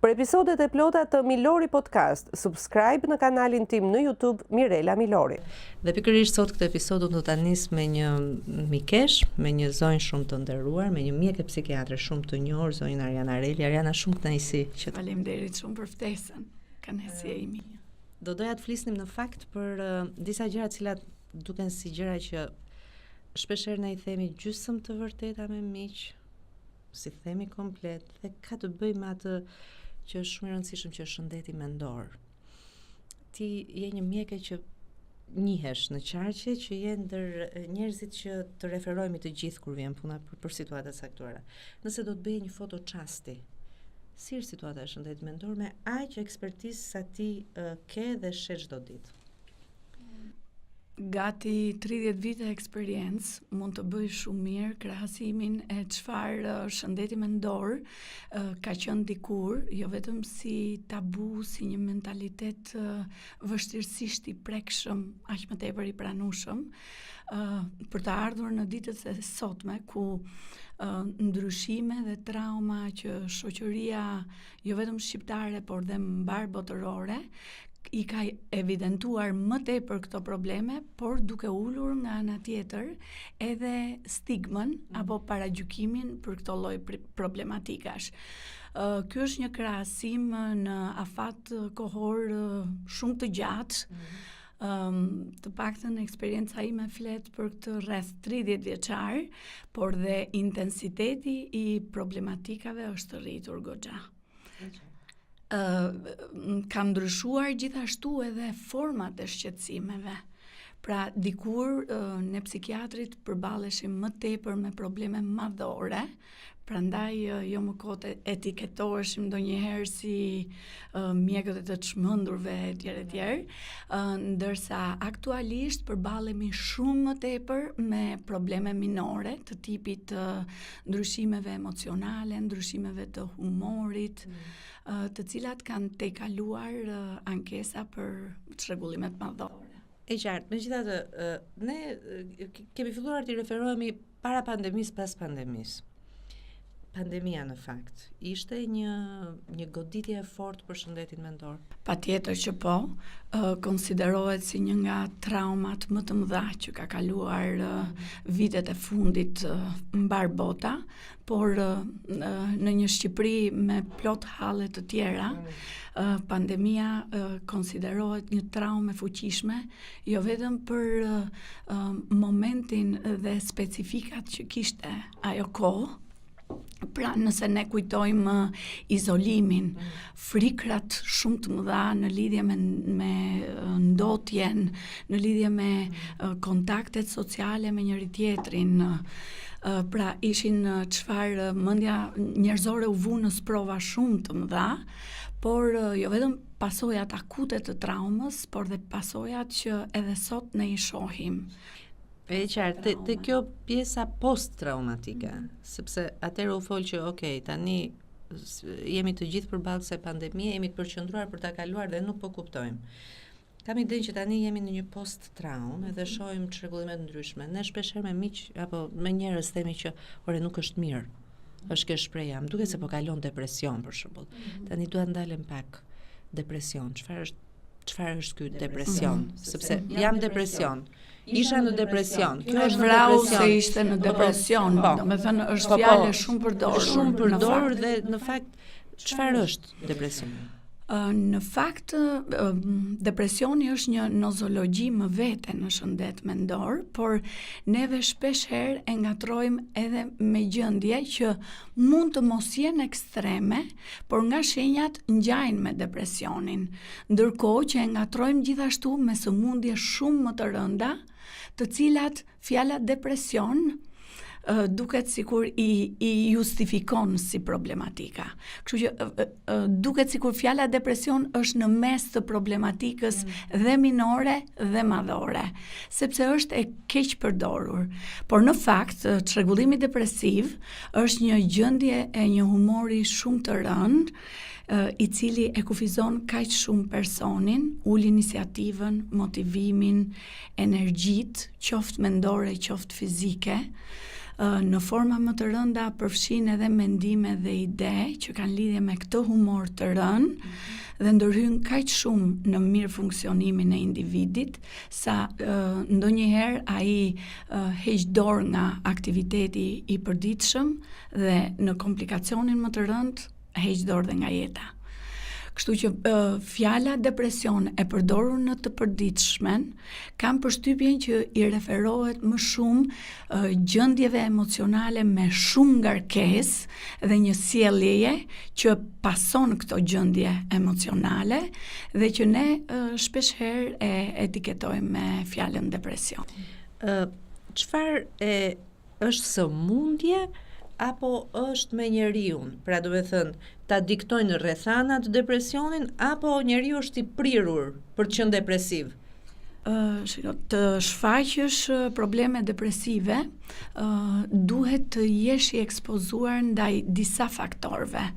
Për episodet e plota të Milori Podcast, subscribe në kanalin tim në YouTube Mirela Milori. Dhe pikërisht sot këtë episod unë do ta nis me një mikesh, me një zonjë shumë të nderuar, me një mjeke psikiatre shumë të njohur, zonjën Ariana Reli. Ariana, shumë kënaqësi që Faleminderit shumë për ftesën. Kënaqësi e ime. Do doja të flisnim në fakt për uh, disa gjëra të cilat duken si gjëra që shpeshherë ne i themi gjysmë të vërteta me miq, s'i themi komplet dhe ka të bëjë me atë që është shumë i rëndësishëm që është shëndeti mendor. Ti je një mjeke që njihesh në qarqe që je ndër njerëzit që të referohemi të gjithë kur vjen puna për, për situata të caktuara. Nëse do të bëje një foto çasti, si është situata e shëndetit mendor me aq ekspertizë sa ti uh, ke dhe sheh çdo ditë? Gati 30 vite eksperiencë mund të bëj shumë mirë krahasimin e çfarë shëndeti mendor ka qenë dikur, jo vetëm si tabu, si një mentalitet vështirësisht i prekshëm, aq më tepër i pranueshëm, për të ardhur në ditët e sotme ku ndryshime dhe trauma që shoqëria jo vetëm shqiptare, por dhe mbarëbotërore, i ka evidentuar më tepër këto probleme, por duke ulur nga ana tjetër edhe stigmën mm. apo paragjykimin për këto lloj problematikash. Uh, ky është një krahasim në afat kohor shumë të gjatë. Mm. Um, të paktën eksperienca ime flet për këtë rreth 30 vjeçar, por dhe intensiteti i problematikave është rritur goxha. Ë uh, ka ndryshuar gjithashtu edhe format e shqetësimeve. Pra dikur uh, ne psikiatrit përballeshim më tepër me probleme madhore, Prandaj jo më kot etiketoheshim ndonjëherë si mjekët e të çmendurve etj etj. Ndërsa aktualisht përballemi shumë më tepër me probleme minore të tipit të ndryshimeve emocionale, ndryshimeve të humorit, mm. të cilat kanë tejkaluar ankesa për çrregullimet madhore. E qartë, megjithatë, ne kemi filluar t'i referohemi para pandemisë, pas pandemisë. Pandemia në fakt ishte një një goditje e fortë për shëndetin mendor. Patjetër që po, konsiderohet si një nga traumat më të mëdha që ka kaluar vitet e fundit mbarë bota, por në një Shqipëri me plot halle të tjera, mm. pandemia konsiderohet një traumë e fuqishme, jo vetëm për momentin dhe specifikat që kishte ajo kohë, Pra nëse ne kujtojmë izolimin, mm. frikrat shumë të mëdha në lidhje me me ndotjen, në lidhje me mm. kontaktet sociale me njëri-tjetrin, pra ishin çfarë mendja njerëzore u vu në sprova shumë të mëdha, por jo vetëm pasojat akute të traumës, por dhe pasojat që edhe sot ne i shohim. E qartë, te, te kjo pjesa post-traumatike, mm -hmm. sepse atëherë u fol që ok, tani jemi të gjithë përballë kësaj pandemie, jemi të përqendruar për ta kaluar dhe nuk po kuptojmë. Kam idenë që tani jemi në një post traumë edhe mhm. shohim çrregullime të ndryshme. Ne shpeshherë me miq apo me njerëz themi që ore nuk është mirë. Është kjo shprehja, më duket se po kalon depresion për shembull. Mm -hmm. Tani dua të ndalem pak. Depresion, çfarë është çfarë është ky depresion? Mm -hmm. Sepse jam depresion. Isha në depresion. Kjo është vrau se ishte në po, depresion. Po. Domethënë është po, po. fjalë shumë përdorur. Shumë përdorur dhe në fakt çfarë është depresioni? Në fakt, depresioni është një nozologji më vete në shëndet mendor, por neve shpesh herë e ngatërrojmë edhe me gjendje që mund të mos jenë ekstreme, por nga shenjat ngjajnë me depresionin. Ndërkohë që e ngatërrojmë gjithashtu me sëmundje shumë më të rënda, të cilat fjala depresion duket sikur i i justifikon si problematika. Kështu që duket sikur fjala depresion është në mes të problematikës mm. dhe minore dhe madhore, sepse është e keqpërdorur. Por në fakt, çrregullimi depresiv është një gjendje e një humori shumë të rëndë, i cili e kufizon kaq shumë personin, ul iniciativën, motivimin, energjitë, qoftë mendore, qoftë fizike. Në forma më të rënda përfshin edhe mendime dhe ide që kanë lidhje me këtë humor të rënë mm -hmm. dhe ndërhyn kaq shumë në mirëfunksionimin e individit sa ndonjëherë ai heq dorë nga aktiviteti i përditshëm dhe në komplikacionin më të rëndë heq dorë dhe nga jeta. Kështu që fjala depresion e përdorur në të përditshmen, kam përshtypjen që i referohet më shumë gjendjeve emocionale me shumë ngarkesë dhe një sjelljeje që pason këto gjendje emocionale dhe që ne shpeshherë e etiketojmë me fjalën depresion. Ë çfarë e është sëmundje apo është me njeriun? Pra domethënë, ta diktojnë rrethanat depresionin apo njeriu është i prirur për të qenë depresiv? Uh, shiko, të shfaqësh probleme depresive, uh, duhet të jesh i ekspozuar ndaj disa faktorëve.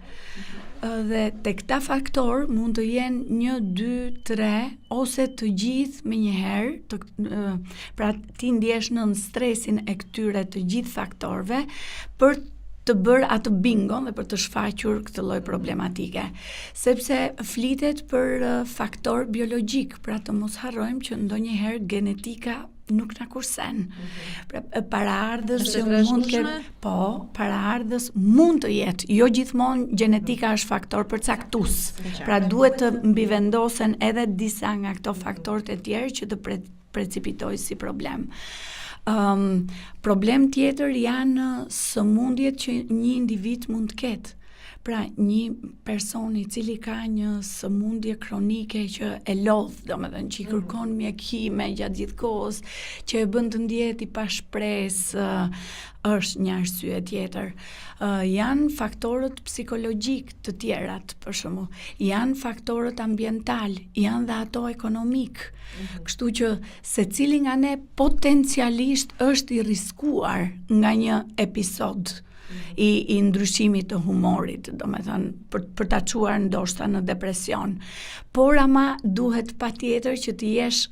Uh, dhe te këta faktorë mund të jenë 1, 2, 3 ose të gjithë menjëherë, të, uh, pra ti ndihesh nën stresin e këtyre të gjithë faktorëve për të bërë atë bingon dhe për të shfaqur këtë lloj problematike. Sepse flitet për faktor biologjik, pra të mos harrojmë që ndonjëherë genetika nuk na kursen. Mm -hmm. Pra paraardhës që mund të ketë, po, paraardhës mund të jetë, jo gjithmonë gjenetika është faktor përcaktues. Pra duhet të mbivendosen edhe disa nga këto faktorë të tjerë që të pre precipitojë si problem. Um, problem tjetër janë sëmundjet që një individ mund të ketë. Pra, një person i cili ka një sëmundje kronike që e lodh, domethënë që i mm. kërkon mjekime gjatë gjithë kohës, që e bën të ndjehet i pashpresë, është një arsye tjetër. Uh, janë faktorët psikologjikë të tjerat, për shembull, janë faktorët ambientalë, janë dhe ato ekonomikë. Mm -hmm. Kështu që secili nga ne potencialisht është i riskuar nga një episod mm -hmm. i, i ndryshimit të humorit, domethënë, për, për ta çuar ndoshta në depresion. Por ama duhet patjetër që të jesh,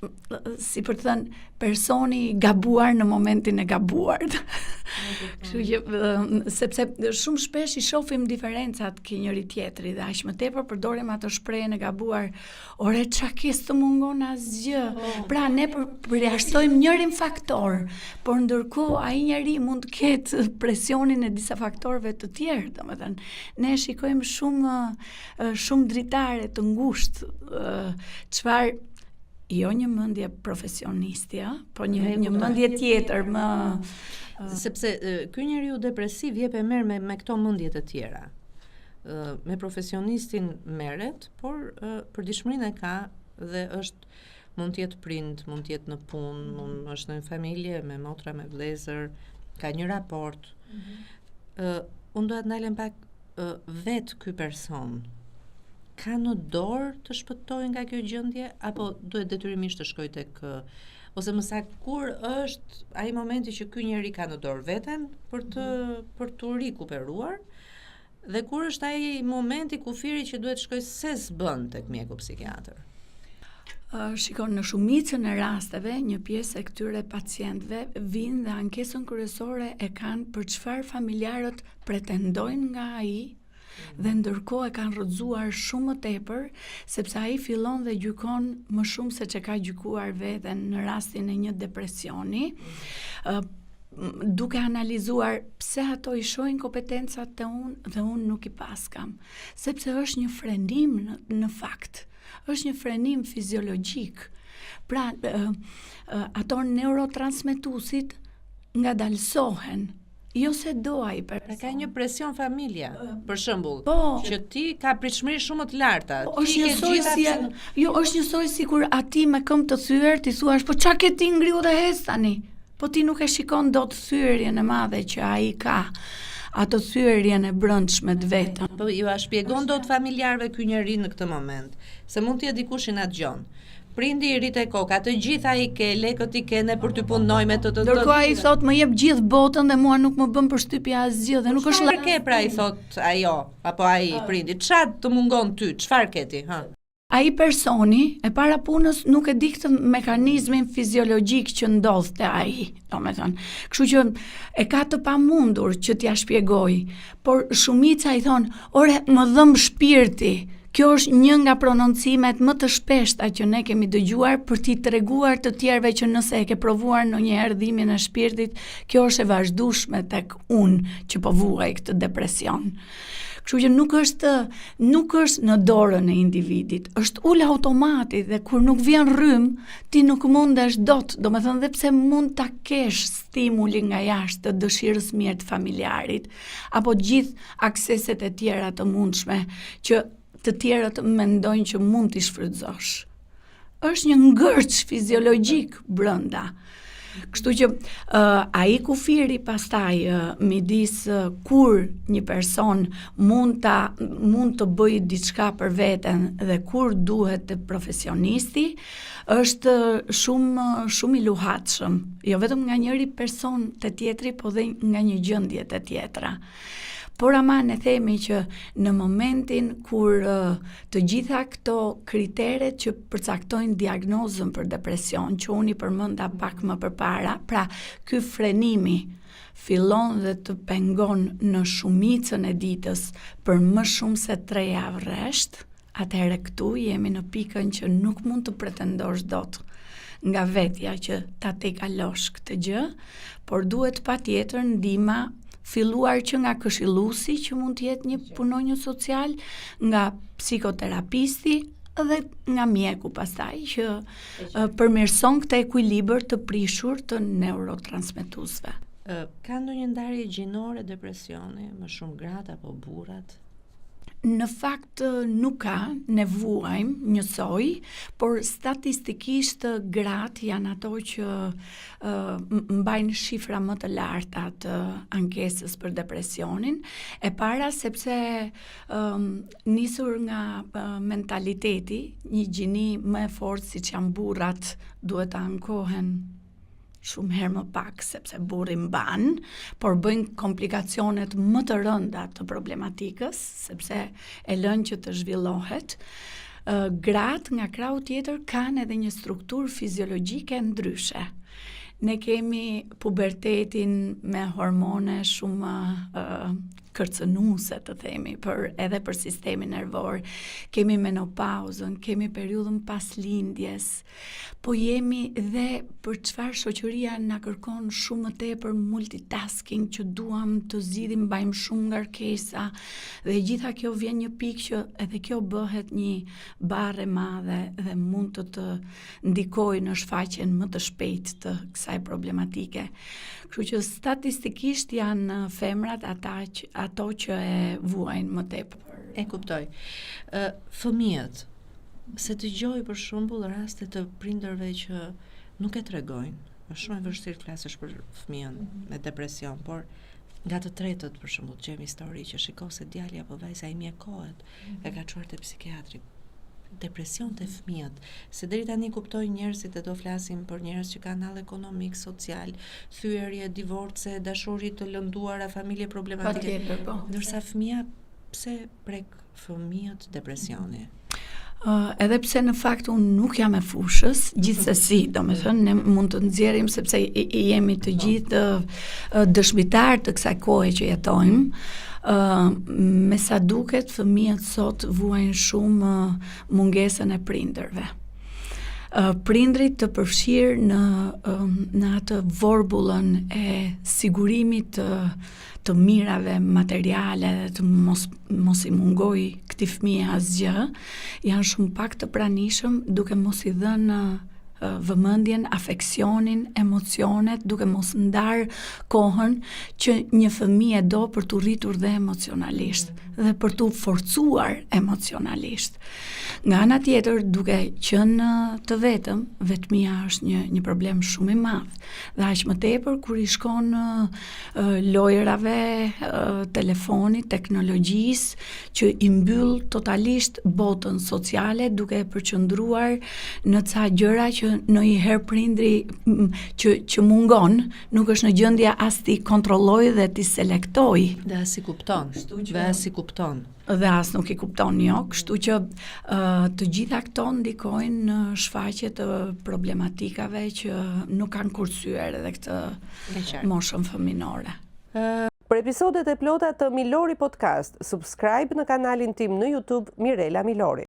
si për të thënë, personi i gabuar në momentin e gabuar. Kështu që sepse shumë shpesh i shohim diferencat ke njëri tjetri dhe aq më tepër përdorim atë shprehjen e gabuar, ore ça ke s'të mungon asgjë. Po. Pra ne për, përjashtojmë njërin faktor, por ndërkohë ai njeri mund të ketë presionin e disa faktorëve të tjerë, domethënë ne shikojmë shumë shumë dritare të ngushtë çfarë jo një mendje profesionisti, ë, po një një mendje tjetër më sepse ky njeriu depresiv jep e merr me me këto mendje të tjera. Ë me profesionistin merret, por përditshmërinë e ka dhe është mund të jetë prind, mund të jetë në punë, mund është në familje me motra, me vëllezër, ka një raport. Ë mm -hmm. unë doja të ndalem pak vetë ky person ka në dorë të shpëtojë nga kjo gjendje apo duhet detyrimisht të shkojë tek ose më saktë kur është ai momenti që ky njeri ka në dorë veten për të mhm. për t'u rikuperuar dhe kur është ai momenti kufiri që duhet të shkojë se s'bën tek mjeku psikiatër. Uh, shiko, në shumicën e rasteve, një pjesë e këtyre pacientëve vijnë dhe ankesën kryesore e kanë për çfarë familjarët pretendojnë nga ai dhe ndërkohë e kanë rrëzuar shumë më tepër, sepse ai fillon dhe gjykon më shumë se ç'e ka gjykuar veten në rastin e një depresioni, uh, duke analizuar pse ato i shohin kompetencat te unë dhe unë nuk i paskam, sepse është një frenim në, në fakt, është një frenim fiziologjik. Pra, ato neurotransmetuesit ngadalësohen, Jo se do ai person. Pra ka një presion familja, për shembull, po, që ti ka pritshmëri shumë më të larta. Po, është njësoj si jo, është njësoj sikur atij me këmbë të thyer t'i thuash, po ça ke ti ngrihu dhe ec tani? Po ti nuk e shikon dot thyerjen e madhe që ai ka atë thyerjen e brendshme të vetën. Po jua shpjegon dot familjarëve ky njeri në këtë moment, se mund të jetë dikush që na dëgjon. Prindi i rri te koka, të gjitha i ke, lekët i ke, ne për ty punojmë të të të. Ndërkohë ai thotë më jep gjithë botën dhe mua nuk më bën përshtypje asgjë dhe nuk është Çfarë ke pra i thotë ajo apo ai prindi, ça të mungon ty, çfarë ke ti, ha? Ai personi, e para punës, nuk e di këtë mekanizmin fiziologjik që ndodh te ai, domethënë. Kështu që e ka të pamundur që t'ia shpjegojë, por shumica i thonë, ore, më dhemb shpirti. Kjo është një nga prononcimet më të shpeshta që ne kemi dëgjuar për t'i treguar të tjerëve që nëse e ke provuar ndonjëherë dhimbjen e shpirtit, kjo është e vazhdueshme tek unë që po vuaj këtë depresion. Kështu që nuk është nuk është në dorën e individit, është ul automati dhe kur nuk vjen rrymë, ti nuk mundesh dot, domethënë dhe pse mund ta kesh stimulin nga jashtë të dëshirës mirë të familjarit, apo gjithë akseset e tjera të mundshme që të tjerët mendojnë që mund t'i shfrytëzosh. është një ngërç fiziologjik brenda. Kështu që uh, ai kufiri pastaj uh, midis uh, kur një person mund ta mund të bëjë diçka për veten dhe kur duhet te profesionisti është shumë shumë i luhatshëm, jo vetëm nga njëri person te tjetri, po dhe nga një gjendje te tjetra. Por ama ne themi që në momentin kur të gjitha këto kriteret që përcaktojnë diagnozën për depresion, që unë i përmenda pak më përpara, pra ky frenimi fillon dhe të pengon në shumicën e ditës për më shumë se 3 javë rresht, atëherë këtu jemi në pikën që nuk mund të pretendosh dot nga vetja që ta tejkalosh këtë gjë, por duhet patjetër ndihma filluar që nga këshilluesi që mund të jetë një punonjës social, nga psikoterapisti dhe nga mjeku pastaj që përmirëson këtë ekuilibër të prishur të neurotransmetuesve. Ka ndonjë ndarje gjinore depresioni, më shumë gratë apo burrat? Në fakt nuk ka, ne vuajmë njësoj, por statistikisht gratë janë ato që uh, mbajnë shifra më të larta të ankesës për depresionin. E para sepse um, nisur nga uh, mentaliteti, një gjini më e fortë siç janë burrat duhet të ankohen shumë herë më pak sepse burri mban, por bëjnë komplikacionet më të rënda të problematikës, sepse e lënë që të zhvillohet. Gratë nga krahu tjetër kanë edhe një strukturë fiziologjike ndryshe. Ne kemi pubertetin me hormone shumë uh, kërcënuese të themi për edhe për sistemin nervor. Kemi menopauzën, kemi periudhën pas lindjes, Po jemi dhe për çfarë shoqëria na kërkon shumë më tepër multitasking që duam të zgjidhim, mbajmë shumë ngarkesa dhe e gjitha kjo vjen një pikë që edhe kjo bëhet një barrë e madhe dhe mund të të ndikojë në shfaqjen më të shpejtë të kësaj problematike. Kështu që statistikisht janë femrat ata që, ato që e vuajnë më tepër. E kuptoj. Ë fëmijët Se dëgjoj për shembull raste të prindërve që nuk e tregojnë. Është shumë e vështirë të flasësh për fëmijën me depresion, por nga të tretët për shembull dëgjojmë histori që shiko se djali apo vajza i mjekohet, e ka çuar te psikiatri. Depresion te fëmijët, se deri tani kuptojnë njerëzit dhe do flasim për njerëz që kanë hall ekonomik, social, thyerje, divorce, dashuri të lënduara, familje problematike. Patjetër, po. Ndërsa fëmija pse prek fëmijët depresioni? Uh, edhe pse në fakt unë nuk jam e fushës, gjithsesi, domethënë, ne mund të nxjerrim sepse i, i jemi të gjithë uh, dëshmitarë të kësaj kohe që jetojmë, uh, me sa duket fëmijët sot vuajnë shumë uh, mungesën e prindërve. Uh, prindrit të përfshirë në uh, në atë vorbullën e sigurimit të të mirave materiale dhe të mos mos i mungojë këtij fëmije asgjë, janë shumë pak të pranishëm duke mos i dhënë vëmendjen, afeksionin, emocionet, duke mos ndarë kohën që një fëmijë e do për t'u rritur dhe emocionalisht dhe për t'u forcuar emocionalisht. Nga ana tjetër, duke qenë të vetëm, vetmia është një një problem shumë i madh. Dhe aq më tepër kur i shkon lojërave, telefonit, teknologjisë, që i mbyll totalisht botën sociale duke e përqendruar në ca gjëra që ndonjëherë prindri që që mungon, nuk është në gjendje as t'i kontrollojë dhe t'i selektojë. Dhe as i kupton. Kështu që dhe as i kupton. Dhe as nuk i kupton, jo. Kështu që uh, të gjitha këto ndikojnë në shfaqje të problematikave që nuk kanë kursyer edhe këtë moshën fëminore. Uh, Për episodet e plota të Milori Podcast, subscribe në kanalin tim në YouTube Mirela Milori.